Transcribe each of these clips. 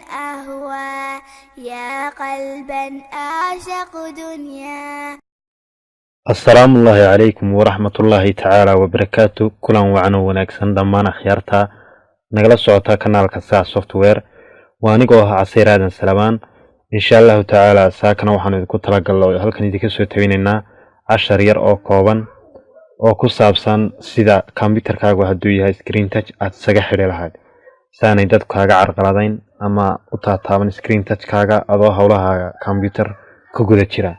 أهوى، يا قلبا أعشق دنيا. Asalaamu ullaahi calaykum waraxmatullaahi tacaala wabarakaatu. Kulan wacan oo wanaagsan dhammaan akhyaarta nagala socota kanaalka Sax Software. Waa anigoo ah Casiir Aadan Salabaan. Insha Allahu tacaala saakana waxaanu idinku talagalno oo halkan idinka soo tabinaynaa cashar yar oo kooban oo ku saabsan sida kombyutarkaagu hadduu yahay screen touch aad isaga xidhi lahayd, saanay dadku kaaga carqaladayn ama u taataaban screen touchkaaga adoo howlahaaga kombyutar ku guda jira.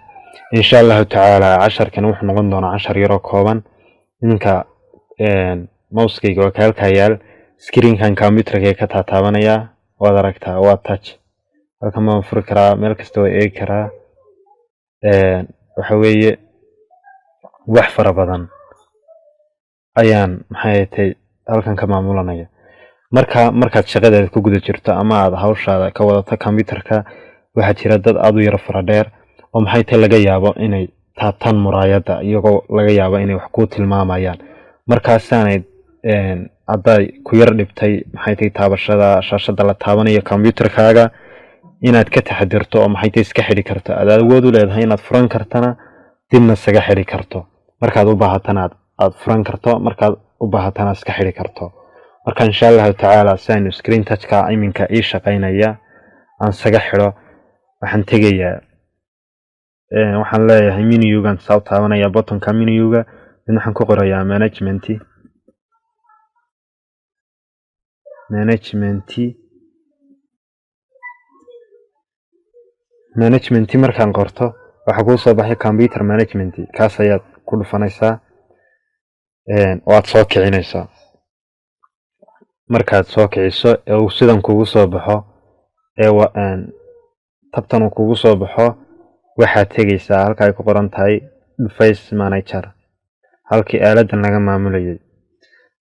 Insha Allahu tacaala casharkani wuxuu noqon doonaa cashar yaroo kooban. Iminka mousekayga waa ka halkaa yaal, screenkan computerka ka taataabanayaa, waad aragtaa, waa touch. Halkan baan furi karaa, meel kasta waa eegi karaa. Waxa weeye wax fara badan ayaan, maxay tay, halkan ka maamulanaya. Marka markaad shaqadaada ku guda jirto ama aad hawshaada ka wadato computerka, waxaa jira dad aada u yaro fara dheer oo, maxay tay, laga yaabo inay taabtaan muraayadda iyagoo laga yaabo inay wax kuu tilmaamayaan. Markaasaanay hadday ku yar dhibtay, maxay tay, taabashada shaashadda la taabanayo computerkaaga, inaad ka taxadirto oo, maxay tay, iska xidhi karto. Aad awood u leedahay inaad furan kartana, dibna iskaga xidhi karto. Markaad u baahatana aad furan karto, markaad u baahatana iska xidhi karto. Marka insha Allahu tacaala si aynu screen touchka iminka ii shaqaynaya aan isaga xidho, waxaan tegayaa, waxaan leeyahay menugan saa u taabanaya, buttonka menuga, mid waxaan ku qorayaa management. Management markaan qorto, waxaa kuu soo baxay computer management. Kaas ayaad ku dhufanaysaa oo aad soo kicinaysaa. Markaad soo kiciso ee uu sidan kugu soo baxo, ee tabtan uu kugu soo baxo, waxaad tegaysaa halka ay ku qoran tahay device manager, halkii aaladan laga maamulayay.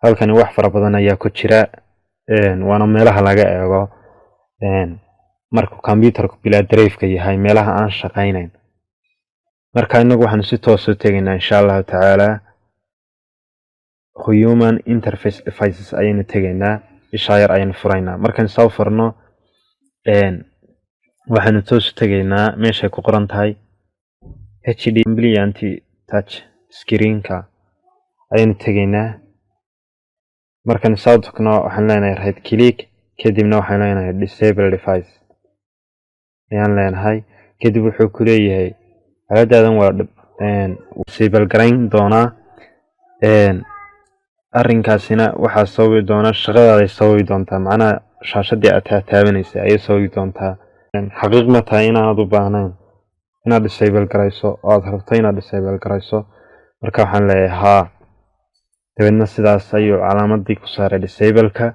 Halkani wax fara badan ayaa ku jira, waana meelaha laga eego markuu computerku bilaa drive-ka yahay, meelaha aan shaqaynayn. Marka inagu waxaanu si toos u tegaynaa, insha Allahu tacaala, human interface devices ayaynu tegaynaa. Ishaa yar ayaynu furaynaa. Markaan soo furno, waxaanu toos u tegaynaa meeshay ku qoran tahay HD compliant touch screenka ayaynu tegaynaa. Markaan soo tagno, waxaan leenahay right click, kadibna waxaan leenahay disable device ayaan leenahay. Kadib wuxuu ku leeyahay aaladaadan waa disable garayn doonaa. Arrinkaasina waxaa sababi doona shaqadaaday sababi doontaa, macnaha shaashadii aad taataabanaysay ayay sababi doontaa. Xaqiiq ma tahay inaanad u baahnayn inaad disable garayso oo aad rabto inaad disable garayso? Marka waxaan leeyahay haa. Dabeedna sidaas ayuu calaamadii ku saaray disableka.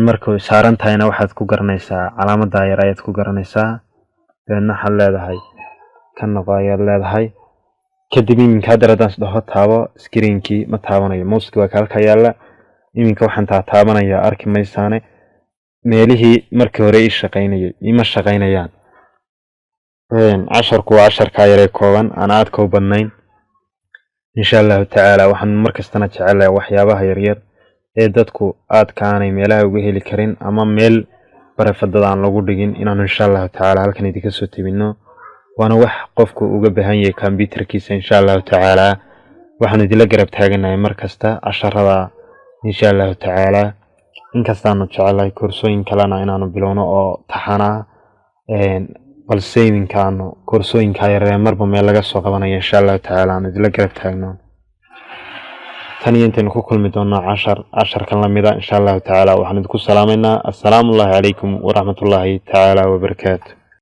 Markuu saaran tahayna waxaad ku garanaysaa calaamada yar ayaad ku garanaysaa. Dabeedna waxaad leedahay ka noqo ayaad leedahay. Kadib iminka haddeer haddaan isdhaho taabo screenkii, ma taabanayo. Mousekii waa ka halka yaalla. Iminka waxaan taataabanayaa arki maysaane, meelihii markii hore ii shaqaynayay ima shaqaynayaan. Casharku waa casharkaa yaree kooban aan aadka u badnayn. Insha Allahu tacaala waxaan markastana jecelahay waxyaabaha yaryar ee dadku aadka aanay meelaha uga heli karin ama meel barefadada aan lagu dhigin inaanu insha Allahu tacaala halkan idinka soo tebino. Waana wax qofku uga baahan yahay kombyutarkiisa. Insha Allahu tacaala waxaanu idinla garab taaganahay mar kasta casharada, insha Allahu tacaala. Inkastaanu jecelahay koorsooyin kalena inaanu bilowno oo taxanaa, balse iminkaanu koorsooyinka yaree marba meel laga soo qabanayo, insha Allahu tacaala aanu idinla garab taagno. Tan iyo intaynu ku kulmi doonno cashar casharkan lamida, insha Allahu tacaala waxaan idinku salaamaynaa assalaamu ullahi calaykum waraxmatullaahi tacaala wabarakaatu.